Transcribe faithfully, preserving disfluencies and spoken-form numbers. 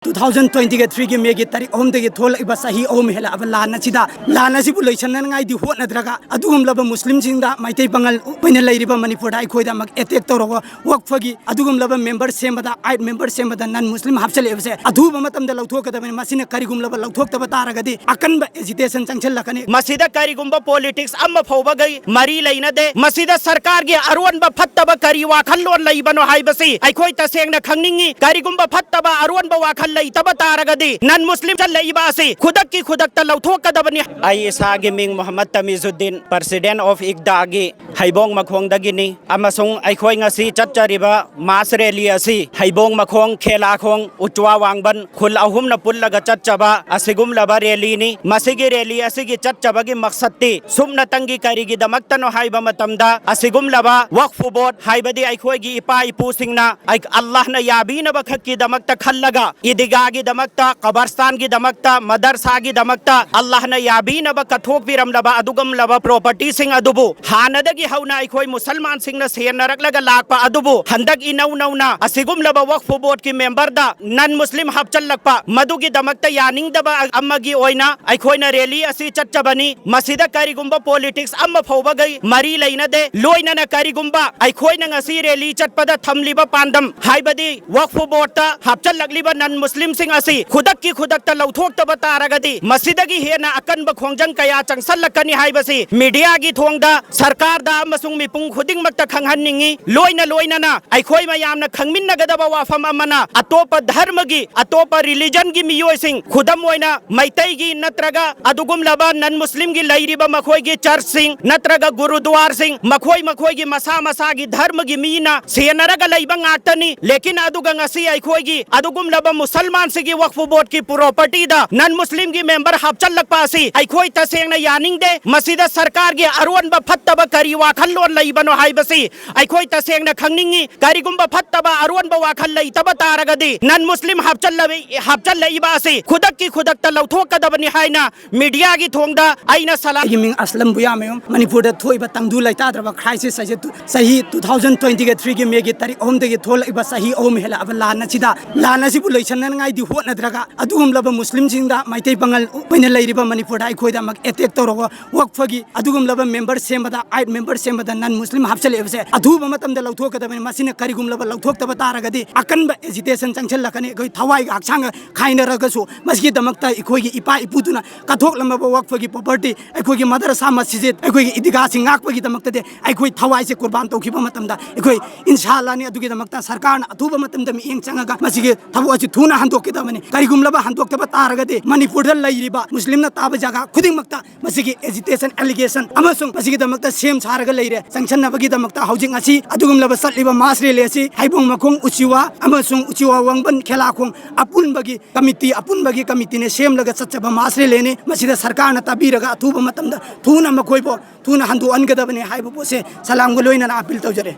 Two thousand ꯇ꯭ꯋꯦꯟꯇꯤꯒ ꯊ꯭ꯔꯤꯒꯤ ꯃꯦꯒꯤ ꯇꯥꯔꯤꯛ ꯑꯍꯨꯝꯗꯒꯤ ꯊꯣꯛꯂꯛꯏꯕ ꯆꯍꯤ ꯑꯍꯨꯝ ꯍꯦꯜꯂꯛꯑꯕ ꯂꯥꯟ ꯑꯁꯤꯗ, ꯂꯥꯟ ꯑꯁꯤꯕꯨ ꯂꯣꯏꯁꯤꯟꯅꯉꯥꯏꯗꯤ ꯍꯣꯠꯅꯗ꯭ꯔꯒ, ꯑꯗꯨꯒꯨꯝꯂꯕ ꯃꯨꯁꯂꯤꯝꯁꯤꯡꯗ, ꯃꯩꯇꯩ ꯄꯥꯉꯜ ꯑꯣꯏꯅ ꯂꯩꯔꯤꯕ ꯃꯅꯤꯄꯨꯔꯗ ꯑꯩꯈꯣꯏꯗ ꯑꯃꯨꯛ ꯑꯦꯇꯦꯛ ꯇꯧꯔꯒ, ꯋꯛꯐꯒꯤ ꯑꯗꯨꯒꯨꯝꯂꯕ ꯃꯦꯝꯕꯔ ꯁꯦꯝꯕꯗ, ꯑꯥꯏꯠ ꯃꯦꯝꯕꯔ ꯁꯦꯝꯕꯗ ꯅꯟ ꯃꯨꯁꯂꯤꯝ ꯍꯥꯞꯆꯤꯜꯂꯛꯏꯕꯁꯦ ꯑꯊꯨꯕ ꯃꯇꯝꯗ ꯂꯧꯊꯣꯛꯀꯗꯕꯅꯤ꯫ ꯃꯁꯤꯅ ꯀꯔꯤꯒꯨꯝꯂꯕ ꯂꯧꯊꯣꯛꯇꯕ ꯇꯥꯔꯒꯗꯤ ꯑꯀꯟꯕ ꯑꯦꯖꯤꯇꯦꯁꯟ ꯆꯪꯁꯤꯜꯂꯛꯀꯅꯤ꯫ ꯃꯁꯤꯗ ꯀꯔꯤꯒꯨꯝꯕ ꯄꯣꯂꯤꯇꯤꯛꯁ ꯑꯃ ꯐꯥꯎꯕꯒ ꯃꯔꯤ ꯂꯩꯅꯗꯦ꯫ ꯃꯁꯤꯗ ꯁꯔꯀꯥꯔꯒꯤ ꯑꯔꯣꯟꯕ ꯐꯠꯇꯕ ꯀꯔꯤ ꯋꯥꯈꯜꯂꯣꯟ ꯂꯩꯕꯅꯣ ꯍꯥꯏꯕꯁꯤ ꯑꯩꯈꯣꯏ ꯇꯁꯦꯡꯅ ꯈꯪꯅꯤꯡꯏ꯫ ꯀꯔꯤꯒꯨꯝꯕ ꯐꯠꯇꯕ ꯑꯔꯣꯟꯕ ꯋꯥꯈꯜ ꯂꯩꯇꯕ ꯇꯥꯔꯒꯗꯤ ꯅꯟ ꯃꯨꯁꯂꯤꯝ ꯆꯠꯂꯛꯏꯕ ꯑꯁꯤ ꯈꯨꯗꯛꯀꯤ ꯈꯨꯗꯛꯇ ꯂꯧꯊꯣꯛꯀꯗꯕꯅꯤ꯫ ꯑꯩ ꯏꯁꯥꯒꯤ ꯃꯤꯡ ꯃꯨꯍꯝꯃꯗ ꯇꯃꯤꯖꯨꯗꯤꯟ, ꯄ꯭ꯔꯁꯤꯗꯦꯟ ꯑꯣꯐ ꯏꯒꯗꯥꯒꯤ ꯍꯩꯕꯣꯡ ꯃꯈꯣꯡꯗꯒꯤꯅꯤ, ꯑꯃꯁꯨꯡ ꯑꯩꯈꯣꯏ ꯉꯁꯤ ꯆꯠꯆꯔꯤꯕ ꯃꯥꯁ ꯔꯦꯂꯤ ꯑꯁꯤ ꯍꯩꯕꯣꯡ ꯃꯈꯣꯡ, ꯈꯦꯂꯥꯈꯣꯡ, ꯎꯆ꯭ꯋꯥ ꯋꯥꯡꯕꯟ ꯈꯨꯜ ꯑꯍꯨꯝꯅ ꯄꯨꯜꯂꯒ ꯆꯠꯆꯕ ꯑꯁꯤꯒꯨꯝꯂꯕ ꯔꯦꯂꯤꯅꯤ꯫ ꯃꯁꯤꯒꯤ ꯔꯦꯂꯤ ꯑꯁꯤꯒꯤ ꯆꯠꯆꯕꯒꯤ ꯃꯛꯁꯠꯇꯤ ꯁꯨꯞꯅꯇꯪꯒꯤ ꯀꯔꯤꯒꯤꯗꯃꯛꯇꯅꯣ ꯍꯥꯏꯕ ꯃꯇꯝꯗ, ꯑꯁꯤꯒꯨꯝꯂꯕ ꯋꯛꯐ ꯕꯣꯔꯗ ꯍꯥꯏꯕꯗꯤ ꯑꯩꯈꯣꯏꯒꯤ ꯏꯄꯥ ꯏꯄꯨꯁꯤꯡꯅ ꯑꯩ-, ꯑꯜꯂꯥꯍꯅ ꯌꯥꯕꯤꯅꯕ ꯈꯛꯀꯤꯗꯃꯛꯇ ꯈꯜꯂꯒ, ꯏꯗꯤꯒꯥꯒꯤꯗꯃꯛꯇ, ꯀꯕꯔꯁꯇꯥꯟꯒꯤꯗꯃꯛꯇ, ꯃꯗꯔꯁꯥꯒꯤꯗꯃꯛꯇ ꯑꯜꯂꯥꯍꯅ ꯌꯥꯕꯤꯅꯕ ꯀꯠꯊꯣꯛꯄꯤꯔꯝꯂꯕ ꯑꯗꯨꯒꯨꯝꯂꯕ ꯄ꯭ꯔꯣꯄꯔꯇꯤꯁꯤꯡ ꯑꯗꯨꯕꯨ ꯍꯥꯟꯅꯗꯒꯤ ꯍꯧꯅ ꯑꯩꯈꯣꯏ ꯃꯨꯁꯜꯃꯥꯟꯁꯤꯡꯅ ꯁꯦꯟꯅꯔꯛꯂꯒ ꯂꯥꯛꯄ ꯑꯗꯨꯕꯨ ꯍꯟꯗꯛ ꯏꯅꯧ ꯅꯧꯅ ꯑꯁꯤꯒꯨꯝꯂꯕ ꯋꯛꯐ ꯕꯣꯔꯗꯀꯤ ꯃꯦꯝꯕꯔꯗ ꯅꯟ ꯃꯨꯁꯂꯤꯝ ꯍꯥꯞꯆꯜꯂꯛꯄ, ꯃꯗꯨꯒꯤꯗꯃꯛꯇ ꯌꯥꯅꯤꯡꯗꯕ ꯑꯃꯒꯤ ꯑꯣꯏꯅ ꯑꯩꯈꯣꯏꯅ ꯔꯦꯂꯤ ꯑꯁꯤ ꯆꯠꯆꯕꯅꯤ꯫ ꯃꯁꯤꯗ ꯀꯔꯤꯒꯨꯝꯕ ꯄꯣꯂꯤꯇꯤꯛꯁ ꯑꯃ ꯐꯥꯎꯕꯒ ꯃꯔꯤ ꯂꯩꯅꯗꯦ꯫ ꯂꯣꯏꯅꯅ ꯀꯔꯤꯒꯨꯝꯕ ꯑꯩꯈꯣꯏꯅ ꯉꯁꯤ ꯔꯦꯂꯤ ꯆꯠꯄꯗ ꯊꯝꯂꯤꯕ ꯄꯥꯟꯗꯝ ꯍꯥꯏꯕꯗꯤ ꯋꯛꯐ ꯕꯣꯔꯗꯇ ꯍꯥꯞꯆꯜꯂꯛꯂꯤꯕ ꯅꯟ ꯃꯨꯁꯂꯤꯝꯁꯤꯡ ꯑꯁꯤ ꯈꯨꯗꯛꯀꯤ ꯈꯨꯗꯛꯇ ꯂꯧꯊꯣꯛꯇꯕ ꯇꯥꯔꯒꯗꯤ ꯃꯁꯤꯗꯒꯤ ꯍꯦꯟꯅ ꯑꯀꯟꯕ ꯈꯣꯡꯖꯪ ꯀꯌꯥ ꯆꯪꯁꯜꯂꯛꯀꯅꯤ ꯍꯥꯏꯕꯁꯤ ꯃꯤꯗꯤꯌꯥꯒꯤ ꯊꯣꯡꯗ ꯁꯔꯀꯥꯔꯗ ꯑꯃꯁꯨꯡ ꯃꯤꯄꯨꯝ ꯈꯨꯗꯤꯡꯃꯛꯇ ꯈꯪꯍꯟꯅꯤꯡꯏ꯫ ꯂꯣꯏꯅ ꯂꯣꯏꯅꯅ ꯑꯩꯈꯣꯏ ꯃꯌꯥꯝꯅ ꯈꯪꯃꯤꯟꯅꯒꯗꯕ ꯋꯥꯐꯝ ꯑꯃꯅ, ꯑꯇꯣꯞꯄ ꯙꯔꯃꯒꯤ, ꯑꯇꯣꯞꯄ ꯔꯤꯂꯤꯖꯟꯒꯤ ꯃꯤꯑꯣꯏꯁꯤꯡ, ꯈꯨꯗꯝ ꯑꯣꯏꯅ ꯃꯩꯇꯩꯒꯤ ꯅꯠꯇ꯭ꯔꯒ ꯑꯗꯨꯒꯨꯝꯂꯕ ꯅꯟ ꯃꯨꯁꯂꯤꯝꯒꯤ ꯂꯩꯔꯤꯕ ꯃꯈꯣꯏꯒꯤ ꯆꯔꯆꯁꯤꯡ ꯅꯠꯇ꯭ꯔꯒ ꯒꯨꯔꯨꯗ꯭ꯋꯥꯔꯁꯤꯡ, ꯃꯈꯣꯏ ꯃꯈꯣꯏꯒꯤ ꯃꯁꯥ ꯃꯁꯥꯒꯤ ꯙꯔꯃꯒꯤ ꯃꯤꯅ ꯁꯦꯟꯅꯔꯒ ꯂꯩꯕ ꯉꯥꯛꯇꯅꯤ꯫ ꯂꯦꯀꯤꯟ ꯑꯗꯨꯒ ꯉꯁꯤ ꯑꯩꯈꯣꯏꯒꯤ ꯑꯗꯨꯒꯨꯝꯂꯕ ꯃꯨꯁꯜꯃꯥꯟꯁꯤꯒꯤ ꯋꯛꯐ ꯕꯣꯔꯗꯀꯤ ꯄ꯭ꯔꯣꯄꯔꯇꯤꯗ ꯅꯟ ꯃꯨꯁꯂꯤꯝꯒꯤ ꯃꯦꯝꯕꯔ ꯍꯥꯞꯆꯜꯂꯛꯄ ꯑꯁꯤ ꯑꯩꯈꯣꯏ ꯇꯁꯦꯡꯅ ꯌꯥꯅꯤꯡꯗꯦ꯫ ꯃꯁꯤꯗ ꯁꯔꯀꯥꯔꯒꯤ ꯑꯔꯣꯟꯕ ꯐꯠꯇꯕ ꯀꯔꯤ ꯋꯥꯈꯜꯂꯣꯟ ꯂꯩꯕꯅꯣ ꯍꯥꯏꯕꯁꯤ ꯑꯩꯈꯣꯏ ꯇꯁꯦꯡꯅ ꯈꯪꯅꯤꯡꯏ꯫ ꯀꯔꯤꯒꯨꯝꯕ ꯐꯠꯇꯕ ꯑꯔꯣꯟꯕ ꯋꯥꯈꯜ ꯂꯩꯇꯕ ꯇꯥꯔꯒꯗꯤ ꯅꯟ ꯃꯨꯁꯂꯤꯝ ꯍꯥꯞꯆꯜꯂꯕ-, ꯍꯥꯞꯆꯜꯂꯛꯏꯕ ꯑꯁꯤ ꯈꯨꯗꯛꯀꯤ ꯈꯨꯗꯛꯇ ꯂꯧꯊꯣꯛꯀꯗꯕꯅꯤ ꯍꯥꯏꯅ ꯃꯤꯗꯤꯌꯥꯒꯤ ꯊꯣꯡꯗ ꯑꯩꯅ ꯁꯂꯥꯝ꯫ ꯑꯩꯒꯤ ꯃꯤꯡ ꯑꯁꯂꯝ ꯕꯨꯌꯥꯃꯌꯨꯝ꯫ ꯃꯅꯤꯄꯨꯔꯗ ꯊꯣꯛꯏꯕ ꯇꯪꯗꯨ ꯂꯩꯇꯥꯗ꯭ꯔꯕ ꯈ꯭ꯔꯥꯏꯁꯤꯁ ꯑꯁꯤ ꯇꯨ-, ꯆꯍꯤ ꯇꯨ ꯊꯥꯎꯖꯟ ꯇ꯭ꯋꯦꯟꯇꯤꯒ ꯊ꯭ꯔꯤꯒꯤ ꯃꯦꯒꯤ ꯇꯥꯔꯤꯛ ꯑꯍꯨꯝꯗꯒꯤ ꯊꯣꯛꯂꯛꯏꯕ ꯆꯍꯤ ꯑꯍꯨꯝ ꯍꯦꯜꯂꯛꯑꯕ ꯂꯥꯟ ꯑꯁꯤꯗ, ꯂꯥꯟ ꯑꯁꯤꯕꯨ ꯂꯣꯏꯁꯤꯟꯅ ꯉꯥꯏꯗꯤ ꯍꯣꯠꯅꯗ꯭ꯔꯒ ꯑꯗꯨꯒꯨꯝꯂꯕ ꯃꯨꯁꯂꯤꯝꯁꯤꯡꯗ ꯃꯩꯇꯩ ꯄꯥꯉꯜ ꯑꯣꯏꯅ ꯂꯩꯔꯤꯕ ꯃꯅꯤꯄꯨꯔꯗ ꯑꯩꯈꯣꯏꯗ ꯑꯃꯨꯛ ꯑꯦꯇꯦꯛ ꯇꯧꯔꯒ ꯋꯛꯐꯒꯤ ꯑꯗꯨꯒꯨꯝꯂꯕ ꯃꯦꯝꯕꯔ ꯁꯦꯝꯕꯗ, ꯑꯥꯏꯠ ꯃꯦꯝꯕꯔ ꯁꯦꯝꯕꯗ ꯅꯟ ꯃꯨꯁꯂꯤꯝ ꯍꯥꯞꯆꯤꯜꯂꯛꯏꯕꯁꯦ ꯑꯊꯨꯕ ꯃꯇꯝꯗ ꯂꯧꯊꯣꯛꯀꯗꯕꯅꯤ꯫ ꯃꯁꯤꯅ ꯀꯔꯤꯒꯨꯝꯂꯕ ꯂꯧꯊꯣꯛꯇꯕ ꯇꯥꯔꯒꯗꯤ ꯑꯀꯟꯕ ꯑꯦꯖꯤꯇꯦꯁꯟ ꯆꯪꯁꯤꯜꯂꯛꯀꯅꯤ꯫ ꯑꯩꯈꯣꯏ ꯊꯋꯥꯏꯒ ꯍꯛꯆꯥꯡꯒ ꯈꯥꯏꯅꯔꯒꯁꯨ ꯃꯁꯤꯒꯤꯗꯃꯛꯇ ꯑꯩꯈꯣꯏꯒꯤ ꯏꯄꯥ ꯏꯄꯨꯗꯨꯅ ꯀꯠꯊꯣꯛꯂꯝꯃꯕ ꯋꯛꯐꯒꯤ ꯄ꯭ꯔꯣꯄꯔꯇꯤ, ꯑꯩꯈꯣꯏꯒꯤ ꯃꯗꯔꯁꯥ ꯃꯁꯖꯤꯗ, ꯑꯩꯈꯣꯏꯒꯤ ꯏꯗꯤꯒꯥꯁꯤꯡ ꯉꯥꯛꯄꯒꯤꯗꯃꯛꯇꯗꯤ ꯑꯩꯈꯣꯏ ꯊꯋꯥꯏꯁꯦ ꯀꯨꯔꯕꯥꯟ ꯇꯧꯈꯤꯕ ꯃꯇꯝꯗ ꯑꯩꯈꯣꯏ ꯏꯟꯁꯥ ꯑꯜꯂꯥꯅꯤ꯫ ꯑꯗꯨꯒꯤꯗꯃꯛꯇ ꯁꯔꯀꯥꯔꯅ ꯑꯊꯨꯕ ꯃꯇꯝꯗ ꯃꯤꯠꯌꯦꯡ ꯆꯪꯉꯒ ꯃꯁꯤꯒꯤ ꯊꯕꯛ ꯑꯁꯤ ꯊꯨꯅ ꯍꯟꯗꯣꯛꯀꯗꯕꯅꯤ꯫ ꯀꯔꯤꯒꯨꯝꯂꯕ ꯍꯟꯗꯣꯛꯇꯕ ꯇꯥꯔꯒꯗꯤ ꯃꯅꯤꯄꯨꯔꯗ ꯂꯩꯔꯤꯕ ꯃꯨꯁꯂꯤꯝꯅ ꯇꯥꯕ ꯖꯒꯥ ꯈꯨꯗꯤꯡꯃꯛꯇ ꯃꯁꯤꯒꯤ ꯑꯦꯖꯤꯇꯦꯁꯟ, ꯑꯦꯂꯤꯒꯦꯁꯟ ꯑꯃꯁꯨꯡ ꯃꯁꯤꯒꯤꯗꯃꯛꯇ ꯁꯦꯝ ꯁꯥꯔꯒ ꯂꯩꯔꯦ꯫ ꯆꯪꯁꯟꯅꯕꯒꯤꯗꯃꯛꯇ ꯍꯧꯖꯤꯛ ꯉꯁꯤ ꯑꯗꯨꯒꯨꯝꯂꯕ ꯆꯠꯂꯤꯕ ꯃꯥꯁ ꯔꯦꯂꯤ ꯑꯁꯤ ꯍꯩꯕꯣꯡ ꯃꯈꯣꯡ ꯎꯆꯤꯋꯥ ꯑꯃꯁꯨꯡ ꯎꯆꯤꯋꯥ ꯋꯥꯡꯕꯟ ꯈꯦꯂꯥꯈꯣꯡ ꯑꯄꯨꯟꯕꯒꯤ ꯀꯃꯤꯇꯤ, ꯑꯄꯨꯟꯕꯒꯤ ꯀꯃꯤꯇꯤꯅ ꯁꯦꯝꯂꯒ ꯆꯠꯆꯕ ꯃꯥꯁ ꯔꯦꯂꯤꯅꯤ꯫ ꯃꯁꯤꯗ ꯁꯔꯀꯥꯔꯅ ꯇꯥꯕꯤꯔꯒ ꯑꯊꯨꯕ ꯃꯇꯝꯗ ꯊꯨꯅ ꯃꯈꯣꯏꯕꯨ ꯊꯨꯅ ꯍꯟꯗꯣꯛꯍꯟꯒꯗꯕꯅꯤ ꯍꯥꯏꯕ ꯄꯣꯠꯁꯦ ꯁꯂꯥꯝꯒ ꯂꯣꯏꯅꯅ ꯑꯄꯤꯜ ꯇꯧꯖꯔꯦ꯫